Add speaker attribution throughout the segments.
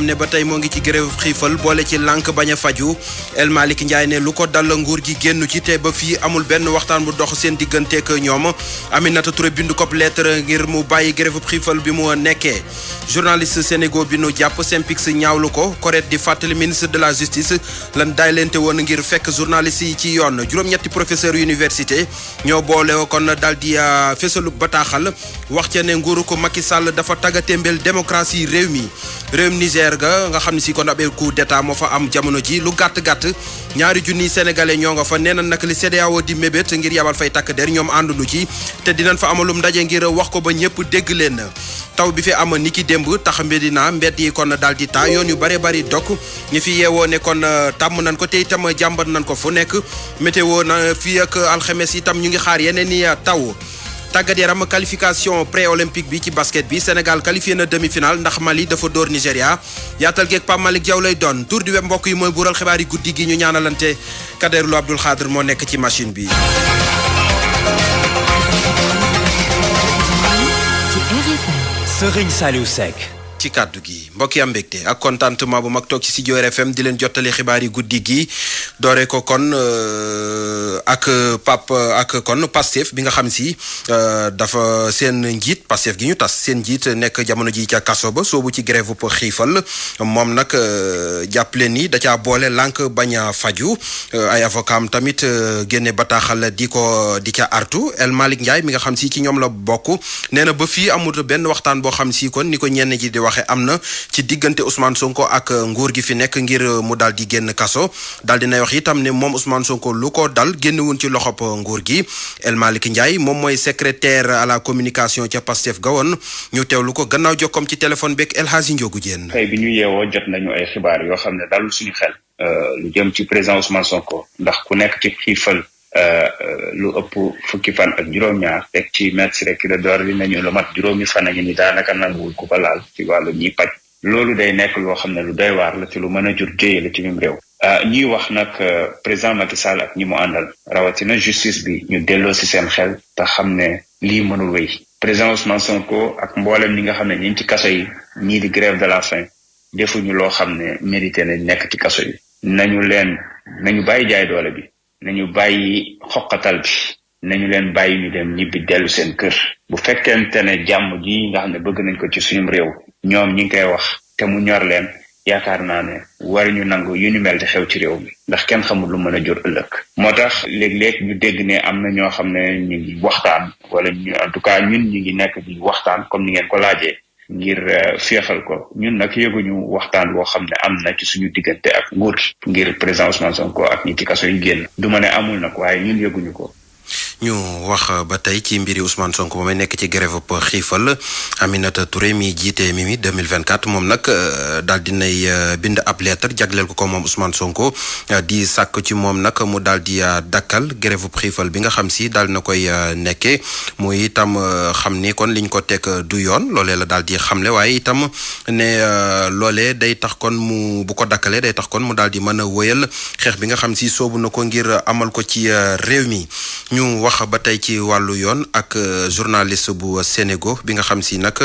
Speaker 1: xam ne ba tey moo ngi ci grève xiifal boole ci lànk bañ a faju El Malick Ndiaye ne lu ko dal nguur gi génnu ci te ba fii amul benn waxtaan bu dox seen digganteek ñoom Aminata Touré bindu ko lettre ngir mu bàyyi grève xiifal bi mu nekkee journaliste Sénégal bi nu jàpp Synpics ñaawlu ko correct di fàttali ministre de la justice lan daay leente woon ngir fekk journaliste yi ci yoon juróom-ñetti professeur université ñoo boole kon daal di fesalu bataaxal wax ca ne nguuru ko Macky Sall dafa tàggatémbeel démocratie réewum Niger ga nga xam ne si kon ab coup d'état moo fa am jamono ji lu gàtt-gàtt ñaari junniy sénégalais ñoo nga fa nee na nag li CEDEAO di mébét ngir yabal fay takk der ñoom ànduñu ci te dinañ fa amalum ndaje ngir wax ko ba ñëpp dégg leen taw bi fi am niki démb tax Medina mbedd yi kon daal di taa yoon yu bare bari dok ñi fi yeewoo ne kon tàmm nañ ko te itam jàmbat nañ ko fu nekk météo na fii ak alxames itam ñu ngi xaar yeneen i taw tàggat yaram qualification pré-olympique bi ci basket bi Sénégal qualifié na demi-finale ndax Mali dafa dóor Nigéria yaatal geeg Pape Malick Diaw lay doon tour du web mbokk yi mooy buural xibaar yi guddi gi ñu ñaanalante Kader Lo Abdoul Khadr moo nekk ci machine bi.
Speaker 2: Serigne Saliou Seck
Speaker 1: ci kàddu gi mbokk yi am mbégte ak contentement bu mag toog ci studio RFM di leen jottali xibaar yi guddi gi doore ko kon ak Pastef bi nga xam si dafa seen njiit Pastef gi ñu tas seen njiit nekk jamono ji ca kaso ba soobu ci grève bu xiifal moom nag jàpp leen ni da caa boole lànk bañ a faju ay avocat am tamit génne bataaxal di ca artu El Malick Ndiaye mi nga xam si ci ñoom la bokk nee na ba fii amul benn waxtaan boo xam si kon ni ko ñenn ji di waxe am na ci diggante Ousmane Sonko ak nguur gi fi nekk ngir mu daal di génn kaso daal dinay wax itam ne moom Ousmane Sonko lu ko dal génnewuñ ci loxob nguur gi El Malick Ndiaye moom mooy secrétaire à la communication ca Pastef gawoon ñu teewlu ko gannaaw jokkoom ci téléphone beeg El Hadji Ndiogou Diène.
Speaker 3: tey bi ñu yeewoo jot nañu ay xibaar yoo xam ne dalul suñu xel lu jëm ci président Ousmane Sonko ndax ku nekk ci xiifal lu ëpp fukki fan ak juróom-ñaar teg ci Maître Ciré Clédor Ly nañu lu mat juróomi fan a ngi ni daanaka nanguwul ku ko laal ci wàllu ñiy paj loolu day nekk loo xam ne lu doy waar la ci lu mën a jur jéye la ci mim réew ñuy wax nag président Macky Sall ak ñi mu àndal rawatina justice bi ñu delloo si seen xel te xam ne lii mënul wéy président Ousmane Sonko ak mboolem ñi nga xam ne ñi ngi ci kaso yi ñii di grève de la faim defuñu loo xam ne mérité nañ nekk ci kaso yi nañu bàyyi jaay doole bi nañu bàyyi xoqatal bi nañu leen bàyyi ñu dem ñibbi dellu seen kër bu fekkente ne jàmm ji nga xam ne bëgg nañ ko ci suñu réew ñoom ñi ngi koy wax te mu ñor leen yaakaar naa ne war ñu nangu yu ni mel di xew ci réew mi ndax kenn xamul lu mën a jur ëllëg moo tax léeg-léeg ñu dégg ne am na ñoo xam ne ñu ngi waxtaan wala ñu en tout cas ñun ñu ngi nekk di waxtaan comme ni ngeen ko laajee ngir féexal ko ñun nag yëguñu waxtaan boo xam ne am na ci suñu diggante ak nguur gi ngir président Ousmane Sonko ak ñi ci kaso yi génn du ma ne amul nag waaye ñun yëguñu ko.
Speaker 1: ñu wax ba tey ci mbiri Ousmane Sonko ba may nekk ci grève bu xiifal Aminata Touré mi jiite Mimi 2024 moom nag daal dinay bind ab lettre jagleel ko moom Ousmane Sonko di sàkk ci moom nag mu daal di dakkal grève bu xiifal bi nga xam si daal na koy nekkee muy itam xam ni kon liñ ko teg du yoon loolee la daal di xamle waaye itam ne loolee day tax kon bu ko dakkalee day tax kon mu daal di mën a wëyal xeex bi nga xam si soobu na ko ngir amal ko ci réew mi. ñu wax ba tey ci wàllu yoon ak journaliste bu Sénégal bi nga xam si nag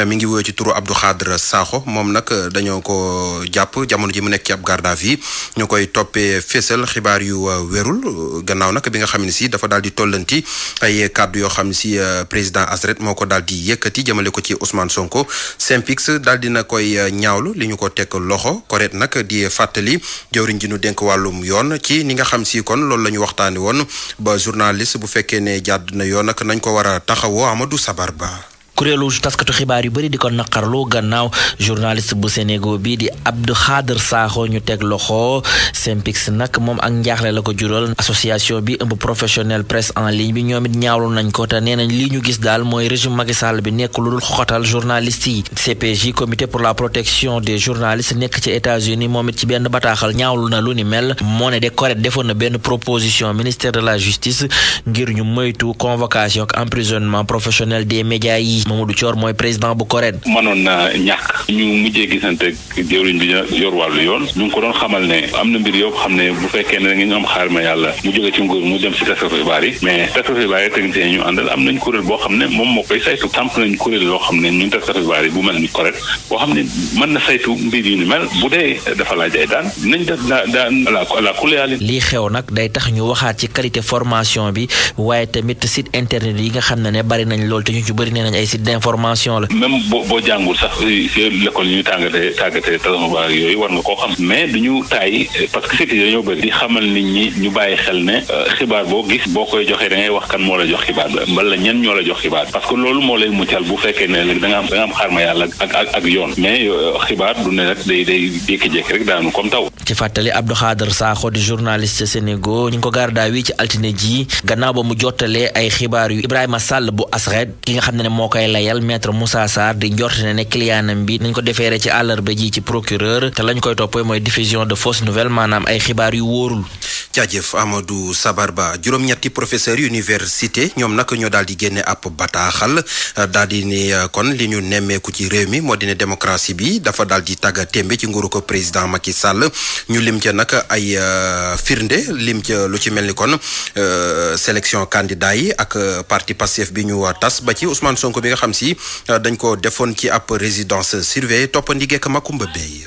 Speaker 1: mi ngi woy ci turu Abdou Khadre Sakho moom nag dañoo ko jàpp jamono ji mu nekk ci ab garde à vue ñu koy toppee fésal xibaar yu wérul gannaaw nag bi nga xam ne si dafa daal di tollanti ay kàddu yoo xam ne si président Asret moo ko daal di yëkkati jëmale ko ci Ousmane Sonko Synpics daal dina koy ñaawlu li ñu ko teg loxo correct nag di fàttali jëwriñ ji nu dénk wàllum yoon ci ni nga xam si kon loolu la ñu waxtaani woon ba journaliste bu fekkee ne jàdd na yoon nag nañ ko war a taxawoo Amadou Sabar Ba
Speaker 4: kuréelu taskatu xibaar yu bëri di ko naqarlu gannaaw journaliste bu Sénégal bi di Abdou Khadre Sakho ñu teg loxo Synpics nag moom ak njaaxle la ko jural association bi ëmb professionnel presse en ligne bi ñoom it ñaawlu nañ ko te nee nañ lii ñu gis daal mooy régime Macky Sall bi nekk lu dul xoxatal journaliste yi CPJ comité pour la protection des journalistes nekk ci États-Unis moom it ci benn bataaxal ñaawlu na lu ni mel moo ne de correct defoon na benn proposition ministère de la justice ngir ñu moytu convocation ak emprisonnement professionnel des médias yi bi Mamadou Thior mooy président bu CORED.
Speaker 5: mënoon na ñàkk ñu mujjee gisante jëwriñ bi yor wàllu yoon ñu ngi ko doon xamal ne am na mbir yoo xam ne bu fekkee ne da ngeen am xaar ma yàlla mu jóge ci nguur mu dem si taskatu xibaar yi mais taskatu xibaar yi technicien yi ñu àndal am nañ kuréel boo xam ne moom moo koy saytu samp nañ kuréel yoo xam ne ñun taskatu xibaar yi bu mel ni CORED boo xam ne mën na saytu mbir yu ni mel bu dee dafa laaj ay daan nañ def daan la kuléali.
Speaker 4: lii xew nag day tax ñu waxaat ci qualité formation bi waaye tamit site internet yi nga xam ne bari nañ lool te ñu ci bëri nee nañ ay site d'information la.
Speaker 5: même boo jàngul sax si l'école yi ñu tàggatee taskatu xibaar yooyu war nga koo xam mais duñu taay parce que site yi dañoo bëri di xamal nit ñi ñu bàyyi xel ne xibaar boo gis boo koy joxee da ngay wax kan moo la jox xibaar mbala ñen ñoo la jox xibaar parce que loolu moo lay muccal bu fekkee ne léegi da nga am xaar ma yàlla ak yoon mais xibaar du ne rek day jékki-jékki rek daanu comme taw.
Speaker 4: ci fàttali Abdou Khader Sakho di journaliste Sénégal ñu ngi ko garda wi ci altine ji gannaaw ba mu jottalee ay xibaar yu Ibrahima Sall bu Asred ki nga xam ne moo koy layal maître Moussa Sarr di njort ne clientam bi nañ ko defeere ci àllarba ji ci procureur te lañ koy toppee mooy diffusion de fausses nouvelles maanaam ay xibaar yu wóorul.
Speaker 1: jaajëf Amadou Sabarba juróom-ñetti professeur université ñoom nag ñoo daal di génne ab bataaxal daal di ni kon li ñu nemmeeku ci réew mi moo di ne démocratie bi dafa daal di tàgga témbe ci nguuru ko président Macky Sall ñu lim ca nag ay firnde lim ca lu ci mel ni kon sélection candidat yi ak parti Pastef bi ñu tas ba ci Ousmane Sonko bi nga xam si dañ ko defoon ci ab résidence surveillée toppandi gekk Makumba Bey.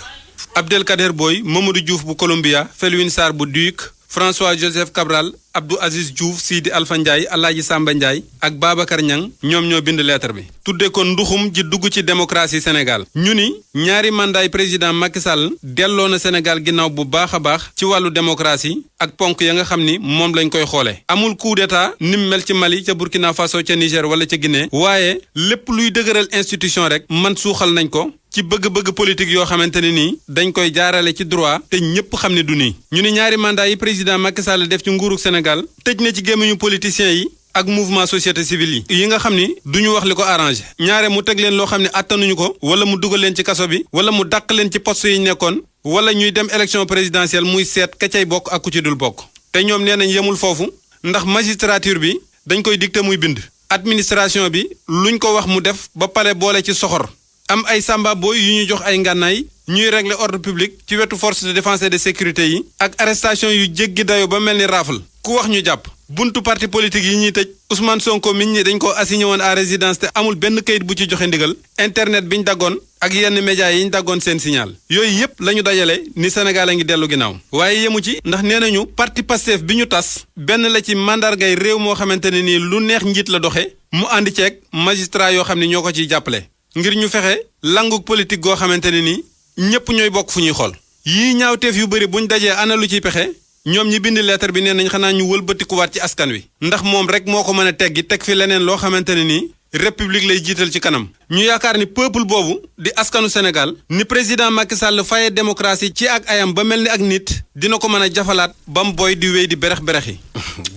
Speaker 6: Abdelkader Boy Mamadou Diouf bu Columbia Felwine Sarr bu Duc François Joseph Cabral Abdou Aziz Diouf Sidi Alpha Ndiaye Alaaji Samba Ndiaye ak Babacar Niang ñoom ñoo bind lettre bi tudde ko nduxum ji dugg ci démocratie Sénégal ñu ni ñaari mandaay président Macky Sall delloo na Sénégal ginnaaw bu baax a baax ci wàllu démocratie ak ponk ya nga xam ni moom lañ koy xoole amul coup d'état nim mel ci Mali ca Burkina Faso ca Niger wala ca Guinée waaye lépp luy dëgëral institution rek man suuxal nañ ko ci bëgg-bëgg politique yoo xamante ne nii dañ koy jaarale ci droit te ñëpp xam ne du nii ñu ni ñaari mandat yi président Macky Sall def ci nguurug Sénégal tëj na ci gémmiñu politiciens yi ak mouvement société civile yi nga xam ni duñu wax li ko arrangé ñaare mu teg leen loo xam ne attanuñu ko wala mu dugal leen ci kaso bi wala mu dàq leen ci poste yi nekkoon wala ñuy dem élection présidentielle muy seet ka cay bokk ak ku ci dul bokk te ñoom nee nañ yemul foofu ndax magistrature bi dañ koy dicté muy bind administration bi luñ ko wax mu def ba pare boole ci soxor am ay samba booy yu ñuy jox ay ngànnaay ñuy régler ordre public ci wetu force de défense et de sécurité yi ak arrestation yu jéggi dayo ba mel ni raafal ku wax ñu jàpp buntu parti politique yi ñuy tëj Ousmane Sonko miñ ñi dañ ko assigné woon à résidence te amul benn kayit bu ci joxe ndigal internet biñ daggoon ak yenn médias yi ñu daggoon seen signal yooyu yépp la ñu dajale ni Sénégal a ngi dellu ginnaaw waaye yemu ci ndax nee nañu parti Pastef bi ñu tas benn la ci mandargay réew moo xamante ne nii lu neex njiit la doxe mu àndi ceeg magistrat yoo xam ne ñoo ko ciy jàppale ngir ñu fexe langug politique goo xamante ne ni ñëpp ñooy bokk fu ñuy xool yii ñaawteef yu bëri buñ dajee ana lu ciy pexe ñoom ñi bind lettre bi nee nañ xanaa ñu wëlbatikuwaat ci askan wi ndax moom rek moo ko mën a teggi teg fi leneen loo xamante ne ni république lay jiital ci kanam ñu yaakaar ni peuple boobu di askanu Sénégal ni président Macky Sall faye démocratie ci ak ayam ba mel ni ak nit dina ko mën a jafalaat ba mu boy di wéy di berex yi.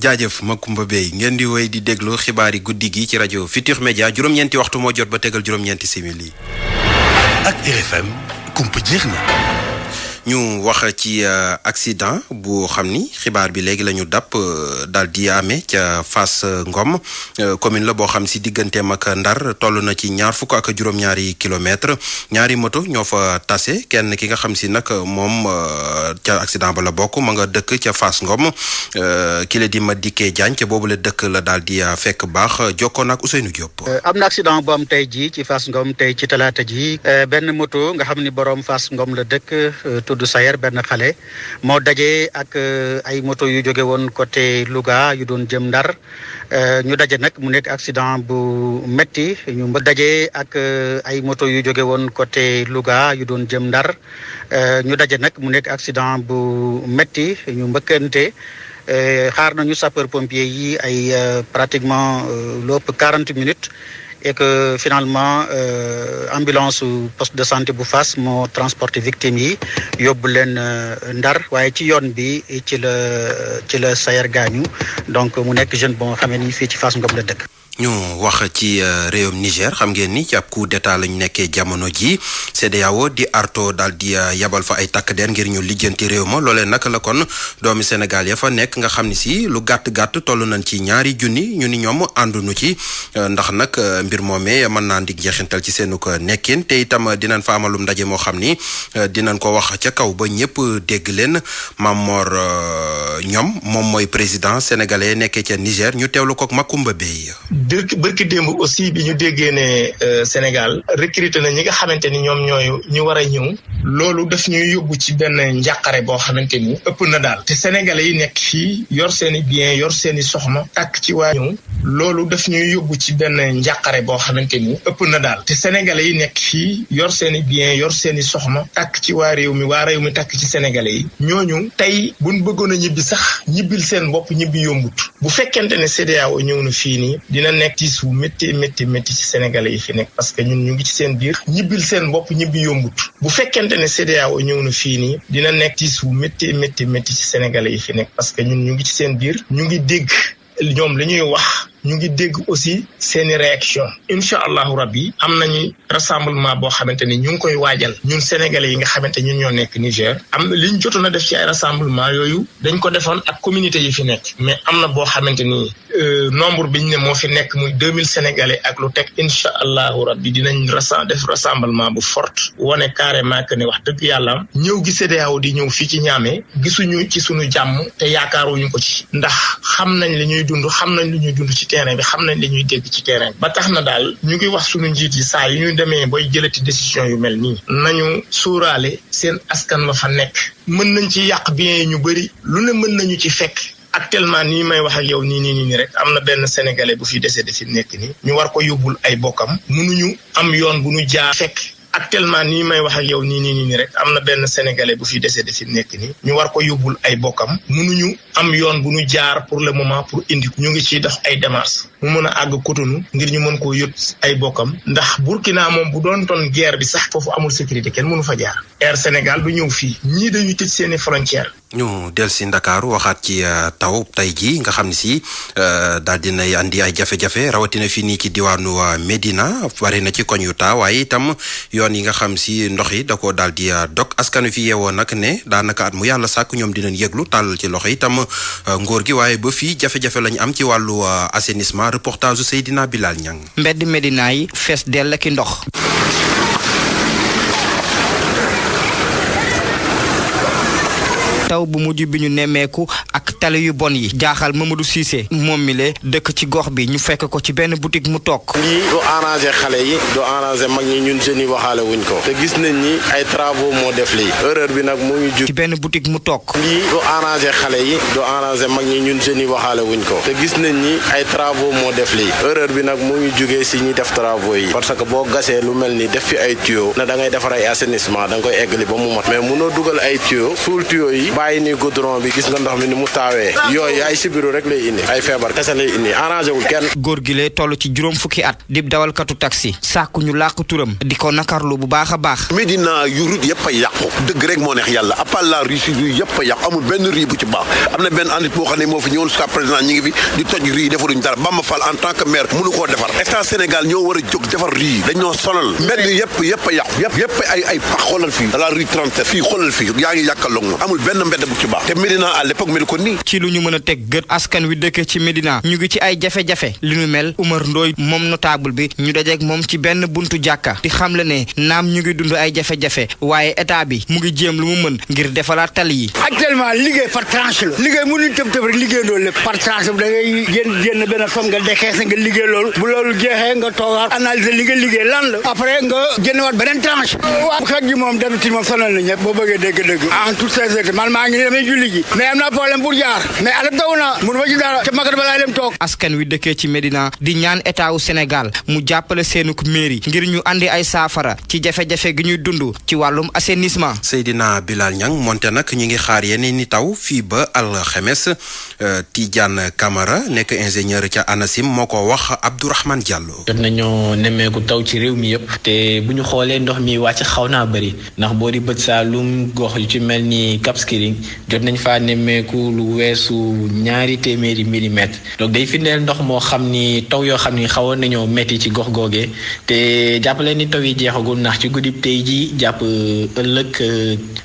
Speaker 1: jaajëf Makumba Bey ngeen di wéy di déglu xibaari guddi gi ci rajo Futurs Médias juróom-ñeenti waxtu moo jot ba tegal juróom-ñeenti simili.
Speaker 2: ak RFM kumpa jeex na.
Speaker 1: ñu wax ci accident bu xam ni xibaar bi léegi la ñu dàpp daal di amee ca Fass Ngom commune la boo xam si digganteem ak Ndar toll na ci ñaar fukk ak juróom-ñaari kilomètre ñaari moto ñoo fa tase kenn ki nga xam si nag moom ca accident ba la bokk ma nga dëkk ca Fass Ngom ki la di Madické Diagne ca boobu la dëkk la daal di fekk baax jokkoon ak Ousseynou Diop.
Speaker 7: am na accident bu am tey jii ci Fass Ngom tey ci talaata ji benn moto nga xam ni borom Fass Ngom la dëkk tudd Sayer benn xale moo daje ak ay moto yu jóge woon côté Louga yu doon jëm Ndar ñu daje nag mu nekk accident bu metti ñu daje ak ay moto yu jóge woon côté Louga yu doon jëm Ndar ñu daje nag mu nekk accident bu metti ñu mbëkkante xaar nañu sapeur pompier yi ay pratiquement lu ëpp 40 minutes et que finalement ambulance poste de santé bu Fass moo transporté victimes yi yóbbu leen Ndar waaye ci yoon bi ci la Sayer gaañu donc mu nekk jeune boo xamee ni fii ci Fass Ngom la dëkk.
Speaker 1: ñu wax ci réewum Niger xam ngeen ni ci ab coup d'état lañu nekkee jamono ji CEDEAO di arto daal di yabal fa ay takk der ngir ñu lijjanti réew ma loolee nag la kon doomi Sénégal ya fa nekk nga xam ni si lu gàtt-gàtt toll nañ ci 2 junni ñu ni ñoom àndunu ci ndax nag mbir moomee mën naa ndig jeexintal ci seenu ko nekkin te itam dinañ fa amalum ndaje moo xam ni dinañ ko wax ca kaw ba ñëpp dégg leen Mamor ñoom moom mooy président sénégalais nekkee ca Niger ñu teewlu kook Makumba Bey
Speaker 8: bërki démb aussi bi ñu déggee ne Sénégal recruté na ñi nga xamante ni ñoom ñu war a ñëw loolu daf ñuy yóbbu ci benn njàqare boo xamante ni ëpp na daal te sénégalais yi nekk fii yor seeni bien yor seeni soxna takk ci waa ñëw loolu daf ñuy yóbbu ci benn njàqare boo xamante ni ëpp na daal te sénégalais yi nekk fii yor seeni bien yor seeni soxna takk ci waa réew mi takk ci sénégalais yi ñooñu tey buñ bëggoon a ñibbi sax ñibbil seen bopp ñibbi yombut bu fekkente ne CEDEAO ñëw na fii nii dina nekk tiis wu métti ci sénégalais yi fi nekk parce que ñun ñu ngi ci seen biir ñibbil seen bopp ñibbi yombut bu fekkente ne CEDEAO ñëw na fii nii dina nekk tiis wu métti ci sénégalais yi fi nekk parce que ñun ñu ngi ci seen biir ñu ngi dégg ñoom li ñuy wax ñu ngi dégg aussi seeni réaction incha allahu rabbi am nañu rassemblement boo xamante ni ñu ngi koy waajal ñun sénégalais yi nga xamante ñun ñoo nekk Niger am na li ñu jotoon a def ci ay rassemblement yooyu dañ ko defoon ak communauté yi fi nekk mais am na boo xamante ni nombre bi ñu ne moo fi nekk muy 2000 sénégalais ak lu teg incha allahu rabbi dinañ def rassemblement bu forte wane carrément que ne wax dëgg yàlla ñëw gi CEDEAO di ñëw fii ci Niamey gisuñu ci suñu jàmm te yaakaaruñu ko ci ndax xam nañ li ñuy dund ci terrain bi xam nañ li ñuy dégg ci terrain ba tax na daal ñu ngi wax suñu njiit yi saa yu ñu demee booy jëlati décision yu mel nii nañu suuraale seen askan wa fa nekk mën nañ ci yàq bien ñu bëri lu ne mën nañu ci fekk actuellement nii may wax ak yow nii rek am na benn sénégalais bu fi décédé fi nekk nii ñu war ko yóbbul ay bokkam mënuñu am yoon bu ñu jaar fekk actuellement nii may wax ak yow nii rek am na benn sénégalais bu fi décédé fi nekk nii ñu war ko yóbbul ay bokkam mënuñu am yoon bu ñu jaar pour le moment pour indi ñu ngi ciy dox ay démarches mu mën a àgg Cotonou ngir ñu mën koo yót ay bokkam ndax Burkina moom bu doon toon guerre bi sax foofu amul sécurité kenn mënu fa jaar Air Sénégal du ñëw fii ñii dañuy tëj seeni frontière
Speaker 1: ñu del si Ndakaaru waxaat ci taw tey ji nga xam ne si daal dinay andi ay jafe-jafe rawatina fii nii ci diwaanu Médina bari na ci koñ yu taa waaye itam yoon yi nga xam si ndox yi da ko daal di dog askan wi fi yeewoo nag ne daanaka at mu yàlla sàkk ñoom dinañ yëglu tàllal ci loxo itam ngóor gi waaye ba fii jafe-jafe lañu am ci wàllu assainissement reportage Seydina Bilal Niang
Speaker 9: mbedd Médina yi fees dell ki ndox taw bu mujj bi ñu nemmeeku ak tali yu bon yi jaaxal Mamadou Cissé moom mi le dëkk ci gox bi ñu fekk ko ci benn boutique mu toog.
Speaker 10: lii du arrangé xale yi du arrangé mag ñi ñun jeunes yi waxaale wuñ ko te gis nañ ni ay travaux moo def lii erreur bi nag moo ñu jug
Speaker 9: ci benn boutique mu toog.
Speaker 10: lii du arrangé xale yi du arrangé mag ñi ñun jeunes yi waxaale wuñ ko te gis nañ ni ay travaux moo def lii erreur bi nag moo ñu jugee si ñi def travaux yi parce que boo gasee lu mel ni def fi ay tuyaux na da ngay defar ay assainissement da nga koy eggali ba mu mat mais munoo dugal ay tuyaux suul tuyaux yi bàyyi ni goudron bi gis nga ndox mi ni mu taawee yooyu ay sibiru rek lay indi ay feebar kese lay indi arrangé wul kenn.
Speaker 9: góor gi lee toll ci juróom fukki at di dawalkatu taxi sàkku ñu làq turam di ko nakarlu bu baax a baax.
Speaker 11: Médina yu route yëpp a yàqu dëgg rek moo neex yàlla à part la rue si rue yëpp a yàqu amul benn rue bu ci baax am na benn andit boo xam ne moo fi ñëwoon jusqu'à présent ñi ngi fi di toj rue yi defaruñ dara Bamba Fall en tant que maire mënu koo defar état Sénégal ñoo war a jóg defar rue yi dañoo sonal mbedd yëpp a yàqu yëpp ay pax xoolal fii la rue 37 fii xoolal fii yaa ngi yàkkaloog moom amul benn mbedd bu ci baax te Médina à l'époque mel ko nii.
Speaker 9: ci lu ñu mën a teg gët askan wi dëkk ci Médina ñu ngi ci ay jafe-jafe li ñu mel Oumar Ndoye moom notable bi ñu dajeek moom ci benn buntu jàkka di xamle ne naam ñu ngi dund ay jafe-jafe waaye état bi mu ngi jéem lu mu mën ngir defalaat tali yi.
Speaker 12: actuellement liggéey par tranche la liggéey mënuñ tëb tëb rek liggéey loolu lépp par tranche da ngay génn benn somme nga dekeese nga liggéey loolu bu loolu jeexee nga toogaat analyser li nga liggéey lan la après nga génnewaat beneen tranche waa xet gi moom d'habitude moom sonal na ñëpp boo bëggee dégg-dëgg en toute sincérité man maa ngi ni damay julli ji mais am naa problème pour jaar mais ala taw na mënu ma ci dara te magat balaa dem toog.
Speaker 9: askan wi dëkkee ci Médina di ñaan état wu Sénégal mu jàppale seenuk mairie ngir ñu andi ay saafara ci jafe-jafe gi ñuy dund ci wàllum assainissement.
Speaker 1: Seydina Bilal Niang moonte nag ñu ngi xaar yeneen ni taw fii ba alxemes Tidiane Camara nekk ingénieur ca ANACIM moo ko wax Abdourahmane Diallo.
Speaker 13: jot nañoo nemmeeku taw ci réew mi yëpp te bu ñu xoolee ndox mi wàcc xaw naa bëri ndax boo di bët Saalum gox yu ci mel ni Cap Skirring jot nañ faa nemmeeku lu weesu 200 millimètres donc day firndeel ndox moo xam ni taw yoo xam ni xawoon nañoo metti ci gox googee te jàppale ni taw yi jeexagul ndax ci guddi tey ji jàpp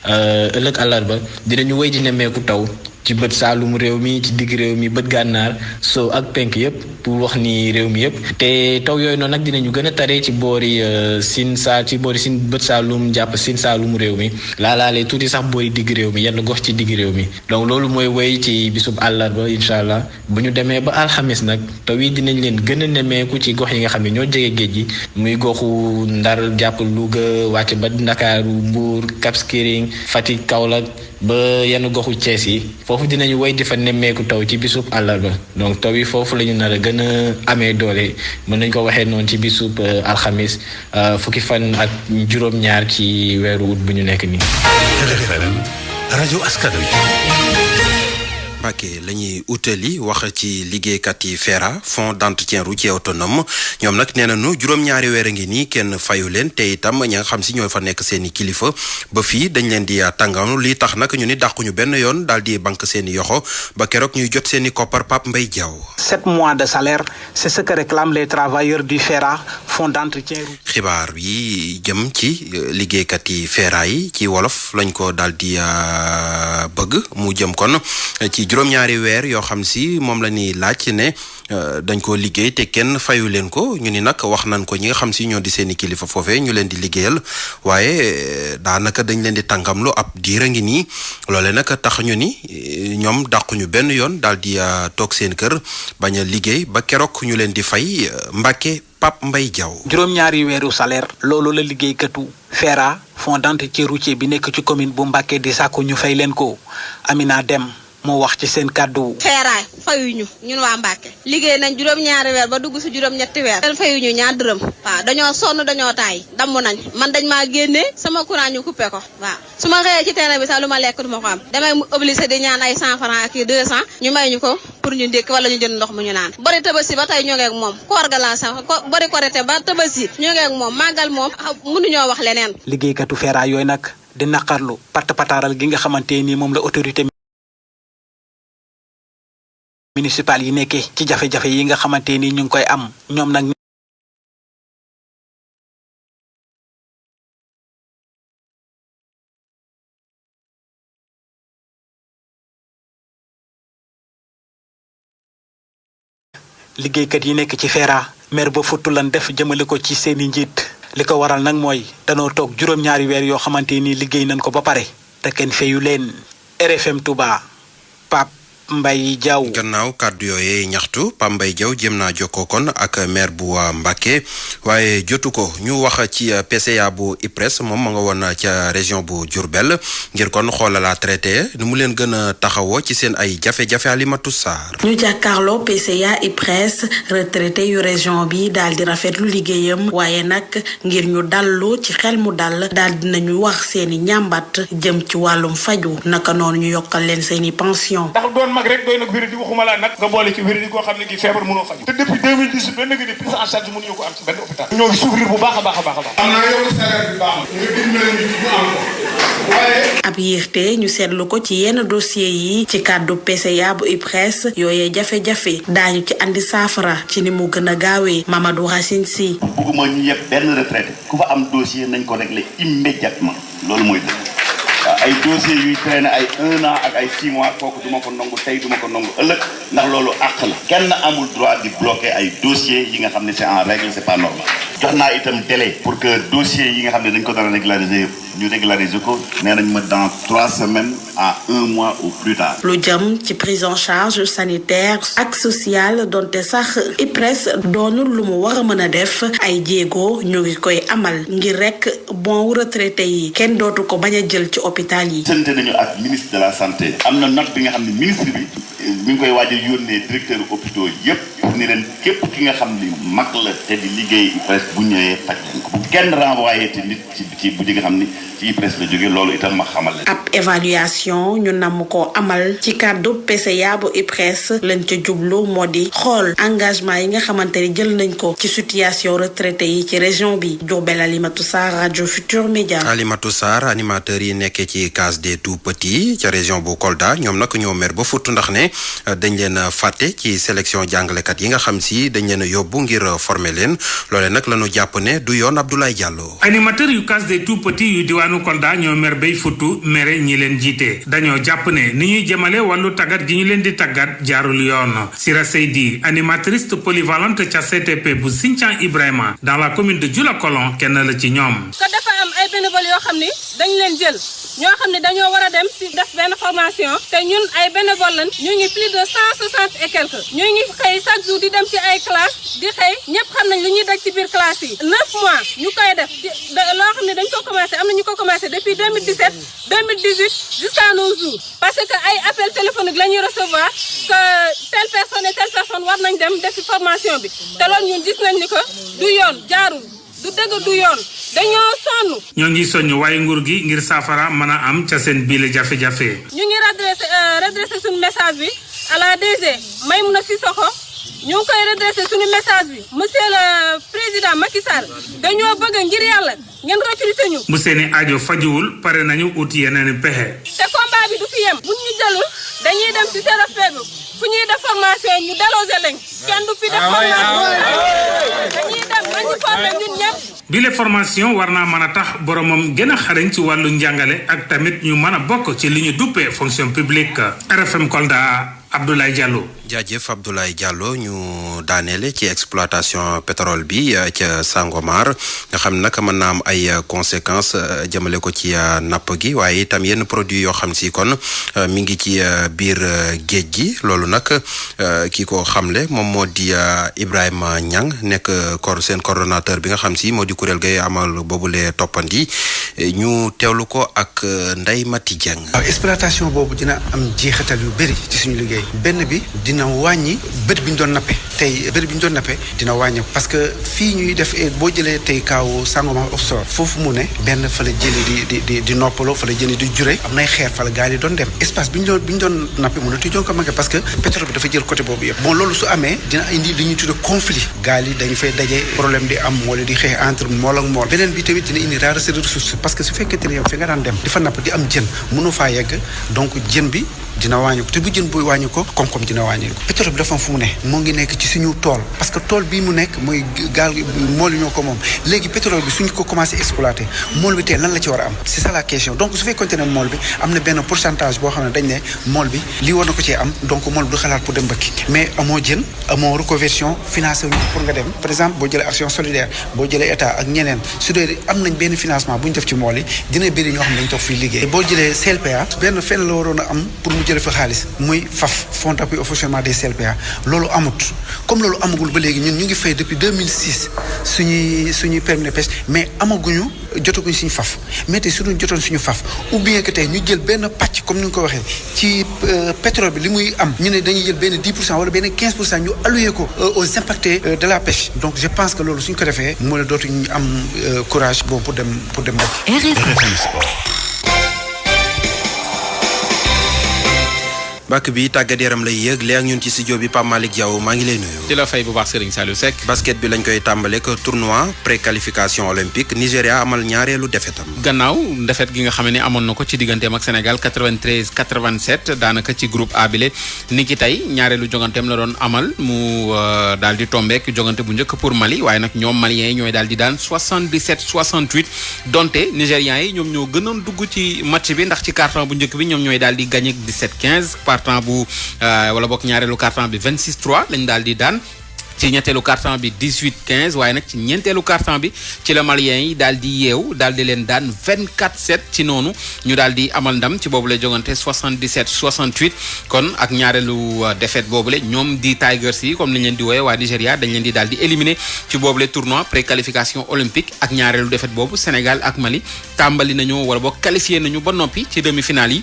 Speaker 13: ëllëg àllarba dinañu wéy di nemmeeku taw ci bët saalum réew mi ci digg réew mi bët gànnaar soo ak penk yëpp pour wax ni réew mi yëpp te taw yooyu noonu nag dinañu gën a taree ci boori sin bët saalum jàpp sin saalum réew mi laalaale tuuti sax boori digg réew mi yenn gox ci digg réew mi donc loolu mooy wéy ci bisub àllarba incha allah bu ñu demee ba alxamis nag taw yi dinañ leen gën a nemmeeku ci gox yi nga xam ne ñoo jege géej gi muy goxu Ndar jàpp Louga wàcc ba Ndakaaru Mbuur Cap Skirring Fatick Kaolack ba yenn goxu Thiès yi foofu dinañu woy di fa nemmeeku taw ci bisub àllarba donc taw yi foofu la ñu nar a gën a amee doole mën nañ ko waxee noonu ci bisub alxamis fukki fan ak juróom-ñaar ci weeru ut bu ñu nekk nii.
Speaker 2: RFM rajo askan wi.
Speaker 1: Mbàkke la ñuy utali wax ci liggéeykat yi FERA fonds d'entretien routier autonome ñoom nag nee nañu juróom-ñaari weer a ngi nii kenn fayu leen te itam ña nga xam si ñoo fa nekk seen i kilifa ba fii dañ leen di tàngam lii tax nag ñu ni dàquñu benn yoon daal di banque seen i yoxo ba keroog ñuy jot seen i koppar Pape Mbaye Diaw.
Speaker 14: 7 mois de salaire c'est ce que réclament les travailleurs du FERA fonds d'entretien routier.
Speaker 1: xibaar yi jëm ci liggéeykat yi FERA yi ci wolof lañ ko daal di bëgg mu jëm kon ci juróom-ñaari weer yoo xam si moom la ñuy laaj ne dañ ko liggéey te kenn fayu leen ko ñu ni nag wax nañ ko ñi nga xam si ñoo di seeni kilifa foofee ñu leen di liggéeyal waaye daanaka dañ leen di tàngamlu ab diir a ngi nii loole nag tax ñu ni ñoom dàquñu benn yoon daal di toog seen kër bañ a liggéey ba keroog ñu leen di fay Mbàkke Pape Mbaye Diaw.
Speaker 14: juróom-ñaari weeru salaire loolu la liggéeykatu FERA fonds d'entretien routier bi nekk ci commune bu Mbàkke di sàkku ñu fay leen ko Amina Dem moo wax ci seen kàddu.
Speaker 15: feeraay fayuñu ñun waa Mbàkke liggéey nañ juróom-ñaari weer ba dugg si juróom-ñetti weer ten fayuñu ñaar dërëm waaw dañoo sonn dañoo taay damm nañ man dañ maa génnee sama courant ñu coupé ko waaw su ma xëyee ci terrain bi sax lu ma lekk du ma ko am damay mu obligé di ñaan ay 100 francs ak 200 ñu may ñu ko pour ñu ndékk wala ñu jënd ndox mu ñu naan bari Tabaski ba tey ñoo ngi ak moom koor ga laa sax bari Korité ba Tabaski ñoo ngi ak moom màggal moom mënuñoo wax leneen.
Speaker 14: liggéeykatu feeraay yooyu nag di naqarlu pataaral gi nga xamante ni moom la autorité municipal yi nekkee ci jafe-jafe yi nga xamante ni ñu ngi koy am ñoom nag liggéeykat yi nekk ci FERA mer ba futtu lan def jëmale ko ci seeni njiit li ko waral nag mooy danoo toog juróom-ñaari weer yoo xamante ni liggéey nañ ko ba pare te kenn feyu leen. RFM Touba Pape Mbaye Diaw.
Speaker 1: gannaaw kàddu yooyee ñaxtu Pape Mbaye Diaw jéem naa jokkoo kon ak maire bu Mbacké waaye jotu ko ñu wax ci PCA bu IPRES moom ma nga woon ca région bu Diourbel ngir kon xoolala traité nu mu leen gën a taxawoo ci seen ay jafe-jafe Alimatu Sarr.
Speaker 16: ñu jàkkaarloo PCA IPRES retraité yu région bi daal di rafetlu liggéeyam waaye nag ngir ñu dallu ci xel mu dal daal dinañu wax seeni ñàmbat jëm ci wàllum faju naka noonu ñu yokkal leen seeni pension.
Speaker 17: mag rek doy na wér di waxuma laa nag nga boole ci wér di koo xam ne kii feebar mënoo faju te depuis 2018 ba léegi ni prise en charge mënuñu ko am ci benn hôpital ñoo ngi souffrir bu baax a baax a baax a baax am na yow salaire bi baax nga dimbale ñu ci ñu am ko waaye
Speaker 16: ab yéexte ñu seetlu ko ci yenn dossier yi ci kàddu PCA bu IPRES yooyee jafe-jafe daañu ci andi saafara ci ni mu gën a gaawee Mamadou Racine Sy.
Speaker 18: bugguma ñu yëpp benn retraité ku fa am dossier nañ ko régler immédiatement loolu mooy dëgg ay dossiers yuy traîner ay 1 an ak ay 6 mois kooku duma ko nangu tey duma ko nangu ëllëg ndax loolu àq la kenn amul droit di bloquer ay dossiers yi nga xam ne c'est en règle c'est pas normal jox naa itam délai pour que dossiers yi nga xam ne dañ ko dara régulariser ñu régulariser ko nee nañ ma dans 3 semaines à 1 mois au plus tard.
Speaker 16: lu jëm ci prise en charge sanitaire ak sociale donte sax IPRES doonul lu mu war a mën a def ay jéego ñu ngi koy amal ngir rek bon retraité yi kenn dootu ko bañ a jël ci hôpital yi.
Speaker 18: sant nañu ak ministre de la santé am na note bi nga xam ne ministre bi mi ngi koy waaj a yónnee directeur hôpitaux yépp wax ni leen képp ki nga xam ni mag la te di liggéey IPRES bu ñëwee faj leen ko bu kenn renvoyé te nit ci bu nga xam ni ci IPRES la jógee loolu itam ma xamal leen.
Speaker 16: ab évaluation ñu namm ko amal ci kàddu PCA bu IPRES lañ ca jublu moo di xool engagement yi nga xamante ni jël nañ ko ci situation retraité yi ci région bi. Diourbel, Alimatou Sarr, Radio Futur Média.
Speaker 1: Alimatou Sarr animateur yi nekkee ci case des tout petits ca région bu Kolda ñoom nag ñoo mer ba futt ndax ne dañ leen fàtte ci sélection jàngalekat yi nga xam si dañ leen a yóbbu ngir former leen loole nag la ñu jàpp ne du yoon Abdoulaye Diallo.
Speaker 19: animateur yu case des tout petits yu diwaanu Kolda ñoo mer bay futtu mere ñi leen jiite dañoo jàpp ne ni ñuy jëmale wàllu tàggat gi ñu leen di tàggat jaarul yoon. Sira Seydi animatrice polyvalente ca CTP bu Sinthiang Ibrahima dans la commune de Dioulacolon kenn la ci ñoom.
Speaker 20: ko dafa am ay bénévoles yoo xam ni dañ leen jël ñoo xam ne dañoo war a dem si def benn formation te ñun ay bénévoles lañ ñu ngi plus de 160 et quelques ñu ngi xëy chaque jour di dem ci ay classe di xëy ñëpp xam nañ li ñuy daj ci biir classe yi 9 mois ñu koy def loo xam ne dañ ko commencé am na ñu ko commencé depuis 2017 2018 jusqu'à nos jours parce que ay appel téléphonique la ñuy recevoir que telle personne et telle personne war nañ dem def ci formation bi te loolu ñun gis nañ ni que du yoon jaarul du dëgg du yoon dañoo sonn.
Speaker 19: ñoo ngi soññ waaye nguur gi ngir saafara mën a am ca seen biir jafe-jafe.
Speaker 20: ñu ngi redressé suñu message bi à la DG Maïmouna Sissoko ñu ngi koy redressé suñu message bi monsieur le président Macky Sall dañoo bëgg ngir yàlla ngeen recruter ñu.
Speaker 19: bu seeni aajo fajuwul pare nañu uti yeneen pexe.
Speaker 20: te combat bi du fi yem. buñ ñu jëlul dañuy dem ci CRFP bi fu ñuy def formation ñu délogé lañ kenn du fi def formation dañuy dem nañu formé ñun ñëpp.
Speaker 19: bi les formation war naa mën a tax boromam gën a xarañ ci wàllu njàngale ak tamit ñu mën a bokk ci li ñu duppee fonction publique. RFM Kolda Abdoulaye Diallo.
Speaker 1: jaajëf Abdoulaye Diallo ñu daaneele ci exploitation pétrole bi ca Sangomar nga xam nag mën naa am ay conséquences jëmale ko ci napp gi waaye itam yenn produits yoo xam si kon mi ngi ci biir géej gi loolu nag kii ko xamle moom moo di Ibrahima Niang nekk seen coordonnateur bi nga xam si moo di kuréel gay amal boobule toppandi ñu teewlu ko ak Ndeye Mati Dieng.
Speaker 21: waaw exploitation boobu dina am jeexital yu bëri ci suñu liggéey benn bi dina wàññi bët bi ñu doon nappe tey bët bi ñu doon nappe dina wàññi parce que fii ñuy def boo jëlee tey kaaw Sangomar offshore foofu mu ne benn fa la jëli di noppaloo fa la jëli di jure am nay xeer fa la gaal yi doon dem espace bi ñu doon nappe mënu ti joon ko manqué parce que pétrole bi dafa jël côté boobu yëpp bon loolu su amee dina indi li ñuy tudde conflit gaal yi dañu fay daje problème di am wala di xeex entre mool ak mool beneen bi tamit dina indi rareté de ressources parce que su fekkente ne yow fi nga daan dem di fa napp di am jën mënu faa yegg donc jën bi dina wàññi ko te bu jën buy wàññi ko koom-koom dina wàññi ko pétrole bi dafa am fu mu ne moo ngi nekk ci suñu tool parce que tool bii mu nekk mooy gaal mool yi ñoo ko moom léegi pétrole bi suñu ko commencé exploiter mool bi tey lan la ci war a am c'est ça la question donc su fekkoonte ne mool bi am na benn pourcentage boo xam ne dañ ne mool bi lii war na ko cee am donc mool bi du xalaat pour dem mbëkki mais amoo jën amoo reconversion financé wuñu pour nga dem par exemple boo jëlee action solidaire boo jëlee état ak ñeneen su dee am nañ benn financement bu ñu def ci mool yi dina bëri ñoo xam ne dañ toog fii liggéey boo jëlee CLPA benn fenn la waroon a am pour jële fa xaalis muy FAF fonds d'appui au fonctionnement des CLPA loolu amut comme loolu amagul ba léegi ñun ñu ngi fay depuis 2006 suñuy permis de pêche mais jotaguñ suñu FAF mais tey suñu jotoon suñu FAF ou bien que tey ñu jël benn pàcc comme ni nga ko waxee ci pétrole bi li muy am ñu ne dañuy jël benn 10% wala benn 15% ñu alloué ko aux impactés de la pêche donc je pense que loolu suñ ko defee moo la dootuñu am courage boobu pour dem
Speaker 2: RFM Sport.
Speaker 1: bàkk bi tàggat yaram lay yëg léegi ak ñun ci studio bi Pape Malick Diaw maa ngi lay nuyu.
Speaker 22: di la fay bu baax Serigne Saliou Seck.
Speaker 1: basket bi lañ koy tàmbale que tournoi pré-qualification olympique Nigéria amal ñaareelu defetam.
Speaker 22: gannaaw defet gi nga xam ne amoon na ko ci digganteem ak Sénégal 93-87 daanaka ci groupe A bile ni ki tey ñaareelu joganteem la doon amal mu daal di tombeek jogante bu njëkk pour Mali waaye nag ñoom Maliens yi ñooy daal di daan 77-68 donte Nigérians yi ñoom ñoo gënoon dugg ci match bi ndax ci carton bu njëkk bi ñoom ñooy daal di gagné 17-15. carton bu wala bokk ñaareelu carton bi 26-3 lañ daal di daan ci ñetteelu carton bi 18-15 waaye nag ci ñeenteelu carton bi ci la Maliens yi daal di yeew daal di leen daan 24-7 ci noonu ñu daal di amal ndam ci boobu la jogante 77-68 kon ak ñaareelu défaite boobule ñoom di Tigers yi comme ni ñu leen di wooye waa Nigéria dañ leen di daal di éliminer ci boobule tournoi pré-qualification olympique ak ñaareelu défaite boobu Sénégal ak Mali tàmbali nañu wala boog qualifié nañu ba noppi ci demi-finale yi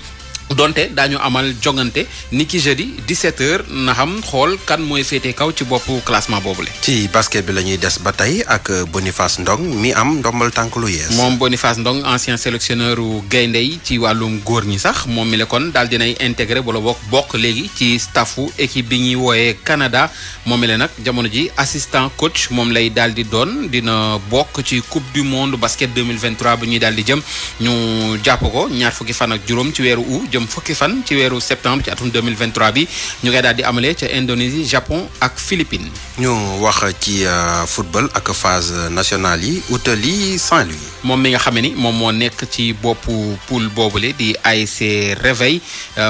Speaker 22: donte daañu amal jongante ni ki jeudi 17h na xam xool kan mooy féete kaw ci boppu classement boobule.
Speaker 1: ci basket bi la ñuy des ba tey ak Boniface Ndong mi am ndombal tànk lu yees.
Speaker 22: moom Boniface Ndong ancien sélectionneur u gaynde yi ci wàllum góor ñi sax moom mi la kon daal dinay intégré wala bokk léegi ci staffu équipe bi ñuy wooyee Canada moom mi la nag jamono ji assistant coach moom lay daal di doon dina bokk ci coupe du monde basket 2023 bu ñuy daal di jëm ñu jàpp ko ñaar fukki fan ak juróom ci weeru août fukki fan ci weeru septembre ci atum 2023 bi ñu koy daal di amalee ca Indonésie Japon ak Philippines.
Speaker 1: ñu wax ci football ak phase nationale yi utali Saint-Louis.
Speaker 22: moom mi nga xam ni moom moo nekk ci boppu poule boobule di ASC Réveil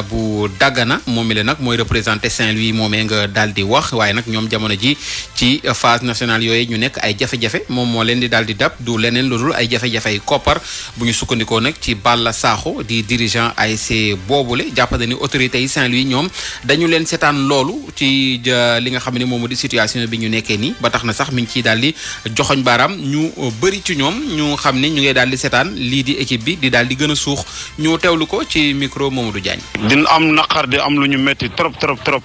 Speaker 22: bu Dagana moom mi la nag mooy représenté Saint-Louis moomee nga daal di wax waaye nag ñoom jamono ji ci phase nationale yooyu ñu nekk ay jafe-jafe moom moo leen di daal di dab du leneen lu dul ay jafe-jafe yu koppar bu ñu sukkandikoo nag ci Balla Sakho di dirigeant ASC boobule jàppale ni autorités yi Saint-Louis ñoom dañu leen seetaan loolu ci li nga xam ne moom di situation bi ñu nekkee nii ba tax na sax mi ngi ciy daal di joxoñ baaraam ñu bëri ci ñoom ñu xam ne ñu ngi daal di seetaan lii di équipe bi di daal di gën a suux ñu teewlu ko ci micro Mamadou Diagne.
Speaker 3: dina am naqar di am lu ñu métti trop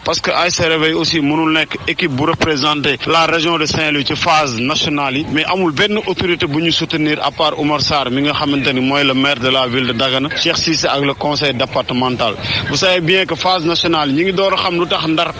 Speaker 3: parce que ASC Réveil aussi mënul nekk équipe bu représenter la région de Saint-Louis ci phase nationale yi mais amul benn autorité bu ñu soutenir à part Oumar Sarr mi nga xamante ni mooy le maire de la ville de Dagana Cheikh Cissé ak le conseil départemental. Vous savez bien que phase nationale ñi ngi door a xam lu tax Ndar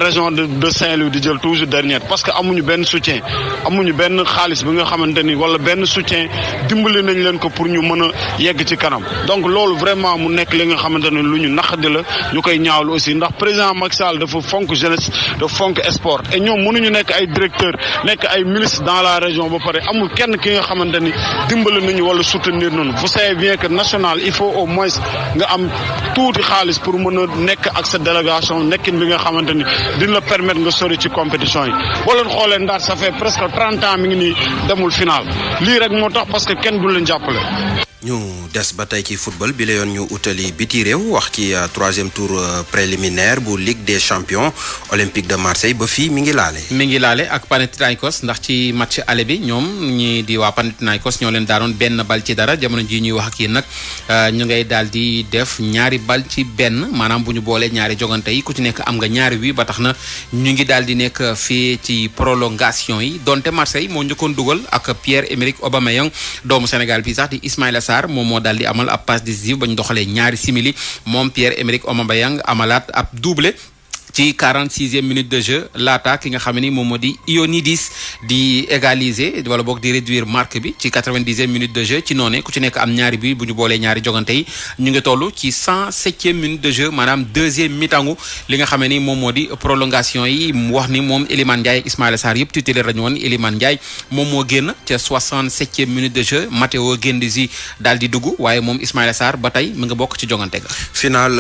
Speaker 3: région de Saint-Louis di jël toujours dernière parce que amuñu benn soutien amuñu benn xaalis bi nga xamante ni wala benn soutien dimbali nañ leen ko pour ñu mën a yegg ci kanam donc loolu vraiment mu nekk li nga xamante ne lu ñu naqadi la ñu koy ñaawlu aussi ndax président Macky Sall dafa fonk jeunesse dafa fonk sport et ñoom mënuñu nekk ay directeur nekk ay ministre dans la région ba pare amul kenn ki nga xamante ni dimbali nañu wala soutenir nañu vous savez bien que national il faut au moins nga am tuuti xaalis pour mën a nekk ak sa délégation nekkin bi nga xamante ni dina la permettre nga sori ci compétition yi boo leen xoolee Ndar ça fait presque 30 ans mi ngi nii demul final lii rek moo tax parce que kenn du leen jàppale.
Speaker 1: ñu des ba tey ci football bi la yoon ñu utali biti réew wax ci troisième tour préliminaire bu Ligue des champions Olympique de Marseille ba fii mi ngi laale
Speaker 22: ak Panathinaikos ndax ci match aller bi ñoom ñi di waa Panathinaikos ñoo leen daanoon benn bal ci dara jamono ji ñuy wax ak yéen nag ñu ngay daal di def ñaari bal ci benn maanaam bu ñu boolee ñaari jogante yi ku ci nekk am nga ñaari wi ba tax na ñu ngi daal di nekk fii ci prolongation yi donte Marseille moo njëkkoon dugal ak Pierre-Emerick Aubameyang doomu Sénégal bi sax di Ismaïla Sarr moom moo daal di amal ab passe décisive ba ñu doxalee ñaari simili moom Pierre-Emerick Aubameyang amalaat ab doublé ci 46e minute de jeu laata ki nga xam ni moom moo di Ioannidis di égaliser wala boog di réduire marque bi ci 90e minute de jeu ci noonu ku ci nekk am ñaari bi bu ñu boolee ñaari jogante yi ñu ngi toll ci 107e minute de jeu maanaam deuxième mi-temps li nga xam ni moom moo di prolongation yi mu wax ni moom Iliman Ndiaye ak Ismaïla Sarr yëpp titulaire la ñu woon Iliman Ndiaye moom moo génn ca 67e minute de jeu Matteo Guendouzi daal di dugg waaye moom Ismaïla Sarr ba tey mu nga bokk ci jogante ga.
Speaker 1: final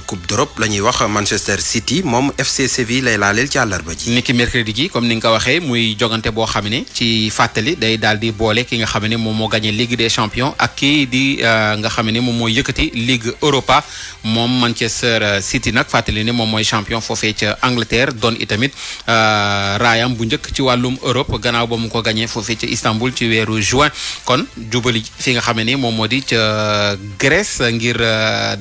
Speaker 1: coupe d'Europe la ñuy wax Manchester City moom FC Séville lay laaleel ci àllarba ji.
Speaker 22: niki mercredi gi comme ni nga ko waxee muy jogante boo xam ne ci fàttali day daal di boole ki nga xam ne moom moo gagné Ligue des champions ak kii di nga xam ne moom moo yëkkati Ligue Europa moom Manchester City nag fàttali ne moom mooy champion foofee ca Angleterre doon itamit raayam bu njëkk ci wàllum Europe gannaaw ba mu ko gagné foofee ca Istanbul ci weeru juin kon jubali fi nga xam ne moom moo di ca Grèce ngir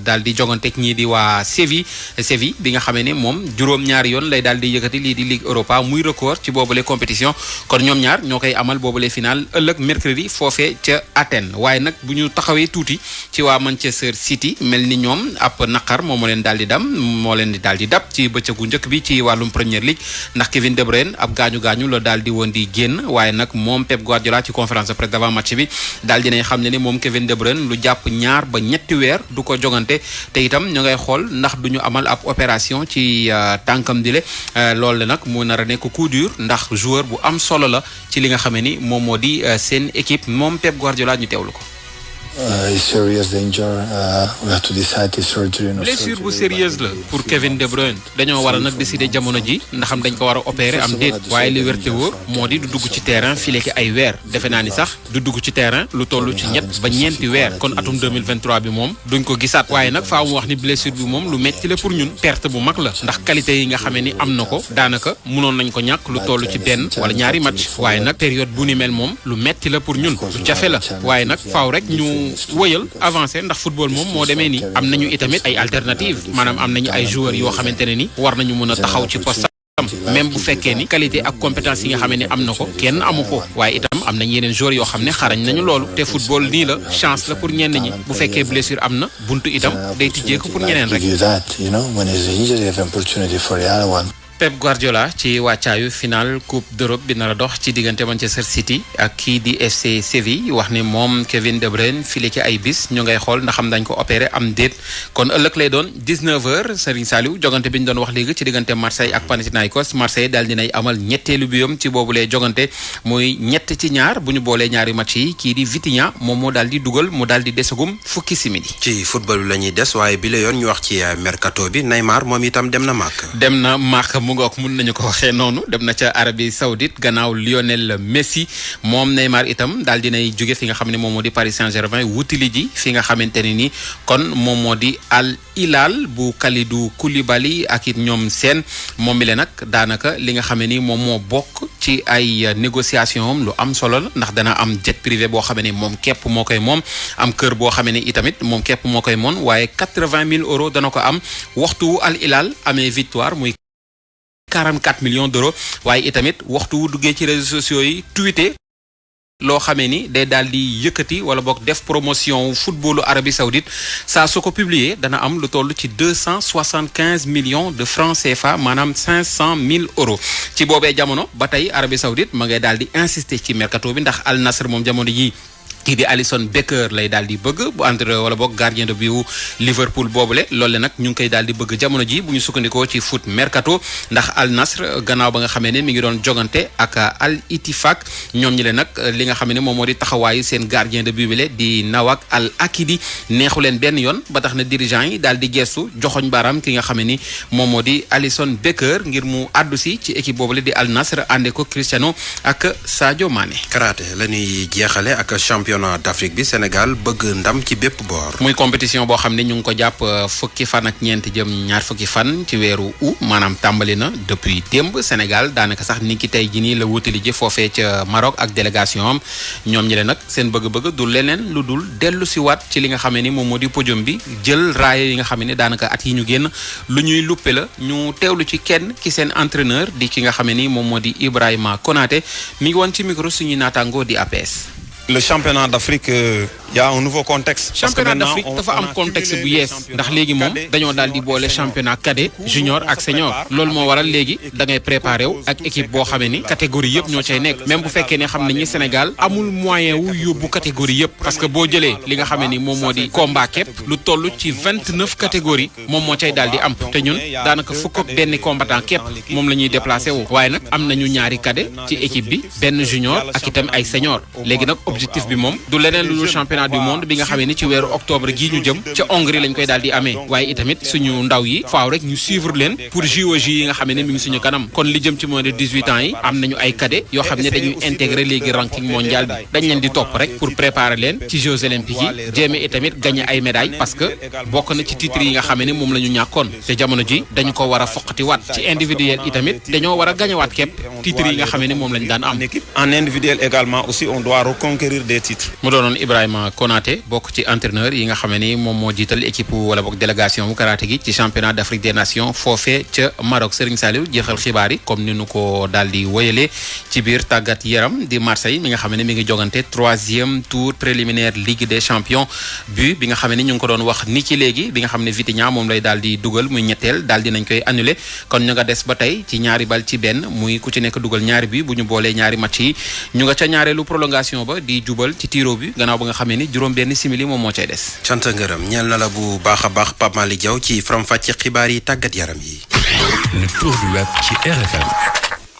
Speaker 22: daal di joganteeg ñii di waa Séville bi nga xam ne moom juróom-ñaari yoon lay daal di yëkkati lii di Ligue Europa muy record ci boobule compétition kon ñoom ñaar ñoo koy amal boobule final ëllëg mercredi foofee ca Athènes waaye nag bu ñu taxawee tuuti ci waa Manchester City mel ni ñoom ab naqar moo leen daal di daal di dab ci bëccëgu njëkk bi ci wàllum Premier League ndax Kevin De Bruyne ab gaañu la daal di woon di génn waaye nag moom Pep Guardiola ci conférence de presse d'avant match bi daal dinañ xam ne ni moom Kevin De Bruyne lu jàpp 2 ba 3 weer du ko jogante te itam ñu ngay xool ndax duñu amal ab opération ci tànkam dile loolu nag mu nar a nekk coup dur ndax joueur bu am solo la ci li nga xamee ni moom moo di seen équipe moom Pep Guardiola ñu teewlu ko. blessure bu sérieuse la pour Kevin De Bruyne dañoo war a nag décider jamono ji ndaxam dañ ko war a opérer am déet waaye li wér te wóor moo di du dugg ci terrain fii léegi ay weer defe naa ni sax du dugg ci terrain lu toll ci 3 ba 4 weer kon atum 2023 bi moom duñ ko gisaat waaye nag faaw mu wax ni blessure bi moom lu metti la pour ñun perte bu mag la ndax qualité yi nga xamee ni am na ko daanaka mënoon nañ ko ñàkk lu toll ci 1 wala 2 match waaye nag période bu ni mel moom lu metti la pour ñun lu jafe la waaye nag faaw rek ñu wëyal avancé ndax football moom moo demee nii am nañu itamit ay alternative maanaam am nañu ay joueurs yoo xamante ne ni war nañu mën a taxaw ci poste même bu fekkee ni qualité ak compétence yi nga xam ne am na ko kenn amu ko waaye itam am nañ yeneen joueurs yoo xam ne xarañ nañu loolu te football nii la chance la pour ñenn ñi bu fekkee blessure am na buntu itam day tijjeeku pour ñeneen rek. Pep Guardiola ci wàccaayu final coupe d'Europe bi nar a dox ci diggante Manchester City ak kii di FC Séville wax ne moom Kevin De Bruyne file ci ay bis ñu ngay xool ndax xam dañ ko opéré am déet kon ëllëg lay doon 19h Serigne Saliou jogante bi ñu doon wax léegi ci diggante Marseille ak Panathinaikos Marseille daal dinay amal ñetteelu biyam ci boobu lay jogante muy 3-2 bu ñu boolee ñaari match yi kii di Vitinha moom moo daal di dugal mu daal di desagum fukki simili.
Speaker 1: ci football bi la ñuy des waaye bi la yoon ñu wax ci mercato bi Neymar moom itam dem na Màkk. mu ngook mun nañu ko waxee noonu dem na ca Arabie Saoudite gannaaw Lionel Messi moom Neymar itam daal dinay jóge fi nga xam ne moom moo di Paris Saint-Germain wutili ji fi nga xamante ne ni kon moom moo di Al Hilal bu Kalidou Koulibaly ak it ñoom seen moom mi le nag daanaka li nga xam ne ni moom moo bokk ci ay négociation am lu am solo la ndax dana am jet privé boo xam ne moom képp moo koy moom am kër boo xam ne itamit moom képp moo koy moom waaye 80,000 euros dana ko am waxtu Al Hilal amee victoire muy 44 millions d'euros waaye itamit waxtu wu duggee ci réseaux sociaux yi tweeté loo xamee ni day daal di yëkkati wala boog def promotion footballu Arabie Saoudite saa su ko publier dana am lu toll ci 275 millions de francs CFA maanaam 500,000 euros ci boobee jamono ba tey Arabie Saoudite ma ngay daal di insister ci mercato bi ndax Al Nassr moom jamono yi kii di Alisson Becker lay daal di bëgg bu entre wala boog gardien de but wu Liverpool boobule loolu nag ñu ngi koy daal di bëgg jamono ji bu ñu sukkandikoo ci foot mercato ndax Al Nassr gannaaw ba nga xamee ne mi ngi doon jogante ak Al Ittifaq ñoom ñi leen nag li nga xam ne moom moo di taxawaayu seen gardien de but bi di Nawak Al Akidi neexu leen benn yoon ba tax na dirigeant yi daal di gestu joxoñ baaraam ki nga xam ne ni moom moo di Alisson Becker ngir mu àddu si ci équipe boobule di Al Nassr ànde ko Cristiano ak Sadio Mané. karaté la ñuy jeexale ak championnat d'Afrique bi Sénégal bëgg ndam ci bépp boor.
Speaker 22: muy compétition boo xam ne ñu ngi ko jàpp fukki fan ak ñeent jëm ñaar fukki fan ci weeru août maanaam tàmbali na depuis démb Sénégal daanaka sax ni ki tey ji nii la wutali ji foofee ca Maroc ak délégation am ñoom ñi leen nag seen bëgg-bëgg du leneen lu dul dellu si waat ci li nga xam ne ni moom moo di podium bi jël raaya yi nga xam ne daanaka at yi ñu génn lu ñuy luppe la ñu teewlu ci kenn ki seen entraîneur di ki nga xam ne ni moom moo di Ibrahima Konaté mi ngi woon ci micro suñuy naataango di APS.
Speaker 4: Le championnat d'Afrique y a un nouveau contexte.
Speaker 22: championnat d'Afrique dafa am contexte bu yees ndax léegi moom dañoo daal di boole championnat cadet junior ak senior loolu moo waral léegi da ngay préparé wu ak équipe boo xamee ni catégorie yëpp ñoo cay nekk même bu fekkee ne xam nañu Sénégal amul moyen wu yóbbu catégorie yëpp parce que boo jëlee li nga xamee ni moom moo di combat képp lu toll ci 29 catégories moom moo cay daal di am te ñun daanaka fukk ak benn combattant képp moom la ñuy déplacé wu waaye nag am nañu ñaari cadet ci équipe bi benn junior ak itam ay senior léegi nag objectif bi moom du leneen lu dul championnat du monde bi nga xamee ni ci weeru octobre gii ñu jëm ca Hongrie lañ koy daal di amee waaye itamit suñu ndaw yi faaw rek ñu suivre leen pour JOJ yi nga xamee ne mi ngi suñu kanam kon li jëm ci moins de 18 ans yi am nañu ay cadets yoo xam ne dañuy intégrer léegi ranking mondial bi dañ leen di topp rek pour préparer leen ci Jeux olympiques yi jéeme itamit gagner ay médailles parce que bokk na ci titres yi nga xamee ne moom la ñu ñàkkoon te jamono ji dañu ko war a foqati waat ci individuel itamit dañoo war a gagner waat képp titres yi nga xamee ne moom lañ daan am.
Speaker 4: En individuel également aussi on doit reconquérir des titres.
Speaker 22: mu doonoon Ibrahima Konaté bokk ci entraîneur yi nga xam ne moom moo jiital équipe wala boog délégation bu karaté gi ci championnat d'Afrique des Nations foofee ca Maroc. Serigne Saliou jeexal xibaar yi comme ni nu ko daal di woyalee ci biir tàggat yaram di Marseille mi nga xam ne mi ngi jogante 3e tour préliminaire Ligue des champions bi nga xam ne ñu ngi ko doon wax ni ci léegi bi nga xam ne Vitinha moom lay daal di dugal muy ñetteel daal di nañ koy annuler kon ñu nga des ba tey ci ñaari bal ci benn muy ku ci nekk dugal ñaari bi bu ñu boolee ñaari match yi ñu nga ca ñaareelu prolongation ba di jubal ci tiro bi gannaaw ba nga xamee ni juróom benn simili moom moo cay des.
Speaker 1: cant ngërëm ñeel na la bu baax a baax Pape Malick Diaw ci faram-fàcce xibaar yi tàggat yaram yi.
Speaker 2: Le tour du web ci RFM.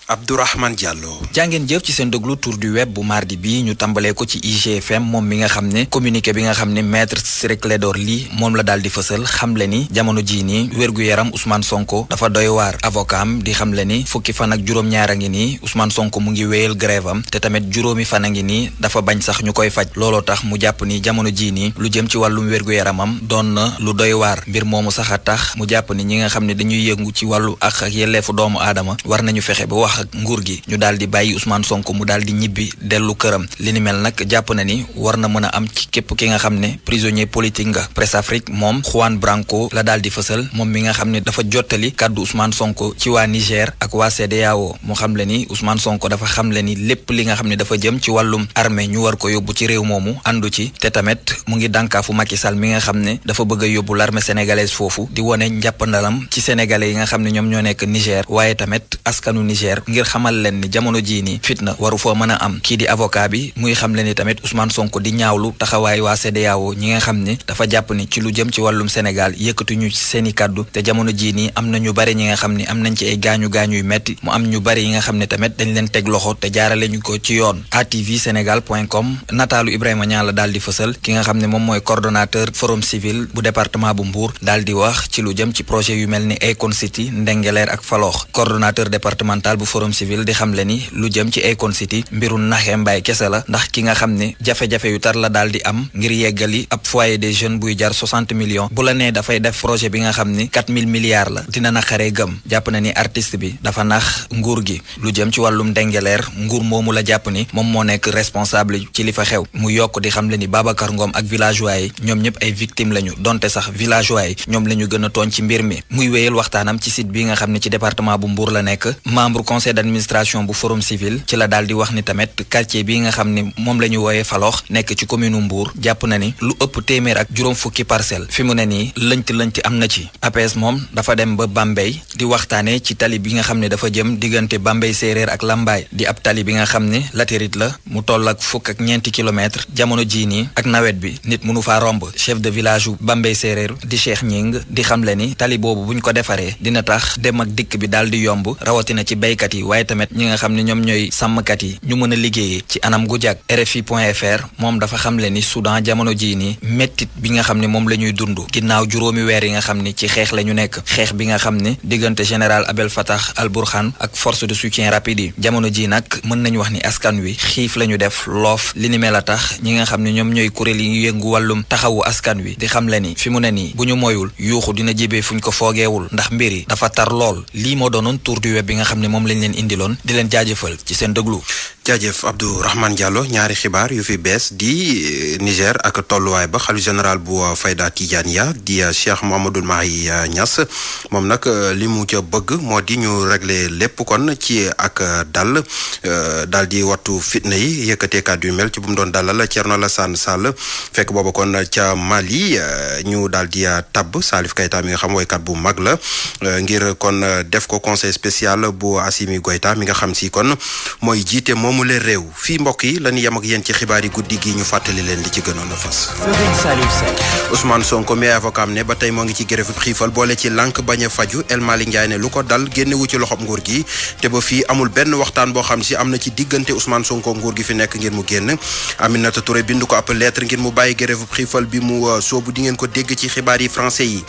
Speaker 1: Abdourahmane Diallo.
Speaker 5: jàngeen jëf ci seen déglu tour du web bu mardi bi ñu tàmbalee ko ci IGFM moom mi nga xam ne communiqué bi nga xam ne maître Ciré Clédor Ly moom la daal di fësal xamle ni jamono jii nii wér-gu-yaram Ousmane Sonko dafa doy waar avocat am di xamle ni fukki fan ak juróom-ñaar a ngi nii Ousmane Sonko mu ngi wéyal grève am te tamit juróomi fan a ngi nii dafa bañ sax ñu koy faj looloo tax mu jàpp ni jamono jii nii lu jëm ci wàllum wér-gu-yaramam doon na lu doy waar mbir moomu sax a tax mu jàpp ni ñi nga xam ne dañuy yëngu ci wàllu ak yelleefu doomu aadama war nañu fexe ba wax ak nguur gi ñu daal di bàyyi Ousmane Sonko mu daal di ñibbi dellu këram li ni mel nag jàpp na ni war na mën a am ci képp ki nga xam ne prisonnier politique nga. Presse Afrique moom Juan Branco la daal di fësal moom mi nga xam ne dafa jottali kàddu Ousmane Sonko ci waa Niger ak waa CEDEAO mu xam le ni Ousmane Sonko dafa xam le ni lépp li nga xam ne dafa jëm ci wàllum armée ñu war ko yóbbu ci réew moomu àndu ci te tamit mu ngi dànkaafu Macky Sall mi nga xam ne dafa bëgg a yóbbu l'armée sénégalaise foofu di wone njàppandalam ci sénégalais yi nga xam ne ñoom ñoo nekk Niger waaye tamit askanu Niger ngir xamal leen ni jamono jii nii fitna waru foo mën a am kii di avocat bi muy xam le ni tamit Ousmane Sonko di ñaawlu taxawaay waa CEDEAO ñi nga xam ne dafa jàpp ni ci lu jëm ci wàllum Sénégal yëkkatuñu ci seeni kàddu te jamono jii nii am na ñu bari ñi nga xam ne am nañ ci ay gaañu yu metti mu am ñu bari yi nga xam ne tamit dañ leen teg loxo te jaarale ñu ko ci yoon. atvsenegal.com nataalu Ibrahima Niang la daal di fësal ki nga xam ne moom mooy coordonnateur forum civil bu département bu Mbour daal di wax ci lu jëm ci projet yu mel ni Akon City Ndengeleer ak Faloox coordonnateur départemental bu forum civil di xamle ni lu jëm ci Akon City mbiru naxee mbaay kese la ndax ki nga xam ne jafe-jafe yu tar la daal di am ngir yeggali ab foyer des jeunes buy jar 60 millions bu la nee dafay def projet bi nga xam ni 4000 milliards la dina naqaree gëm jàpp na ni artiste bi dafa nax nguur gi lu jëm ci wàllum Ndengeleer nguur moomu la jàpp ni moom moo nekk responsable ci li fa xew mu yokk di xamle ni Babacar Ngom ak villageois yi ñoom ñëpp ay victimes lañu donte sax villageois yi ñoom la ñu gën a tooñ ci mbir mi muy wéyal waxtaanam ci site bi nga xam ne ci département bu Mbour la nekk membre conseil d'administration bu forum civil ci la daal di wax ni tamit quartier bi nga xam ne moom la ñu wooyee Faloox nekk ci commune Mbour jàpp na ni lu ëpp téeméer ak juróom fukki parcelle fi mu ne nii lënt am na ci APS moom dafa dem ba Bambey di waxtaane ci tali bi nga xam ne dafa jëm diggante Bambey séeréer ak Lambaay di ab tali bi nga xam ne latérite la mu toll ak fukk ak ñeenti kilomètres jamono jii nii ak nawet bi nit mënu faa romb chef de village u Bambey séeréer di Cheikh Ñing di xamle ni tali boobu buñ ko defaree dina tax dem ak dikk bi daal di yomb rawatina ci béykat yi waaye tamit ñi nga xam ne ñoom ñooy sàmmkat yi ñu mën a liggéeyee ci anam gu jag RFI.fr moom dafa xamle ni Soudan jamono jii nii mettit bi nga xam ne moom la ñuy dund ginnaaw juróomi weer yi nga xam ne ci xeex la ñu nekk xeex bi nga xam ne diggante général Abdel Fattah al-Burhan ak force de soutien rapide yi jamono ji nag mën nañu wax ni askan wi xiif la ñu def loof li ni mel a tax ñi nga xam ne ñoom ñooy kuréel yi ñu yëngu wàllum taxawu askan wi di xam le ni fi mu ne nii bu ñu moyul yuuxu dina jibee fuñ ko foogeewul ndax mbir yi dafa tar lool lii moo doonoon tour du web bi nga xam ne moom lañ leen indiloon di leen jaajëfal ci seen déglu.
Speaker 1: jaajëf Abdourahmane Diallo ñaari xibaar yu fi bees di Niger ak tolluwaay ba xalifa général bu Fayda Tidianiya di Cheikh Mouhamadoul Mahi Niass moom nag li mu ca bëgg moo di ñu régler lépp kon ci ak dal daal di wattu fitna yi yëkkatee kàddu yu mel ci bu mu doon dalal Thierno Alassane Sall fekk booba kon ca Mali ñu daal di tabb Salif Keita mi nga xam woykat bu mag la ngir kon def ko conseil spécial bu Assimi Goïta mi nga xam si kon mooy jiite moomu leen réew fii mbokk yi la ñu yem ak yéen ci xibaar yi guddi gi ñu fàttali leen li ci gënoon a fas. Ousmane Sonko mi avocat am ne ba tey moo ngi ci grève xiifal boole ci lànk bañ a faju El Malick Ndiaye ne lu ko dal génnewu ci loxob nguur gi te ba fii amul benn waxtaan boo xam si am na ci diggante Ousmane Sonko nguur gi fi nekk ngir mu génn Aminata Touré bind ko ab lettre ngir mu bàyyi grève xiifal bi mu soobu di ngeen ko dégg ci xibaar yi français yi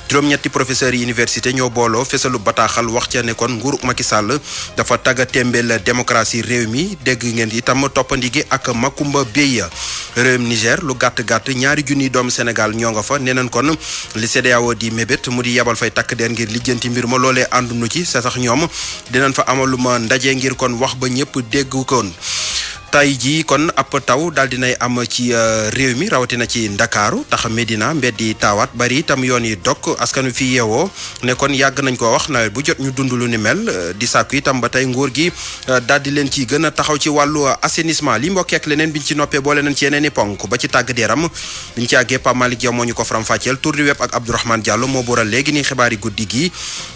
Speaker 1: juróom-ñetti professeurs yi université ñoo booloo fesalu bataaxal wax ca ne kon nguurug Macky Sall dafa tagga témbeel démocratie réew mi dégg ngeen itam toppandi gi ak Makumba Beya réewum Niger lu gàtt-gàtt ñaari junniy doomu Sénégal ñoo nga fa nee nañ kon li CEDEAO di mébét mu di yebal fay takk der ngir lijjanti mbir ma loolee àndunu ci sa sax ñoom dinañ fa amaluma ndaje ngir kon wax ba ñëpp dégg kon tay ji kon ab taw daal dinay am ci réew mi rawatina ci Ndakaaru tax Medina mbeddi taawaat bari itam yoon yi dok askan wi fi yeewoo ne kon yàgg nañ ko wax nawet bu jot ñu dund lu ni mel di sàkku itam ba tey nguur gi daal di leen ci gën a taxaw ci wàllu assainissement li mbokk ak leneen biñ ci noppee boole nañ ci yeneen i ponk ba ci tàggat yaram biñ ci àggee Pape Malick Diaw moo ñu ko faram-fàcceel tour du web ak Abdourahmane Diallo moo boral léegi nii xibaar yi guddi gi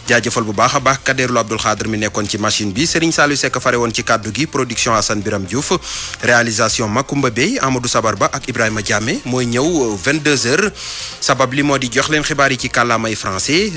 Speaker 1: jaajëfal bu baax a baax Kaderlu Abdoul Khadr mi nekkoon ci machine bi Serigne Saliou Seck fare woon ci kàddu gi production Assane Biram Diouf réalisation Makumba Bey Amadou Sabar Ba ak Ibrahima Diamé mooy ñëw 22h sabab li moo di jox leen xibaar yi ci kàllaamay français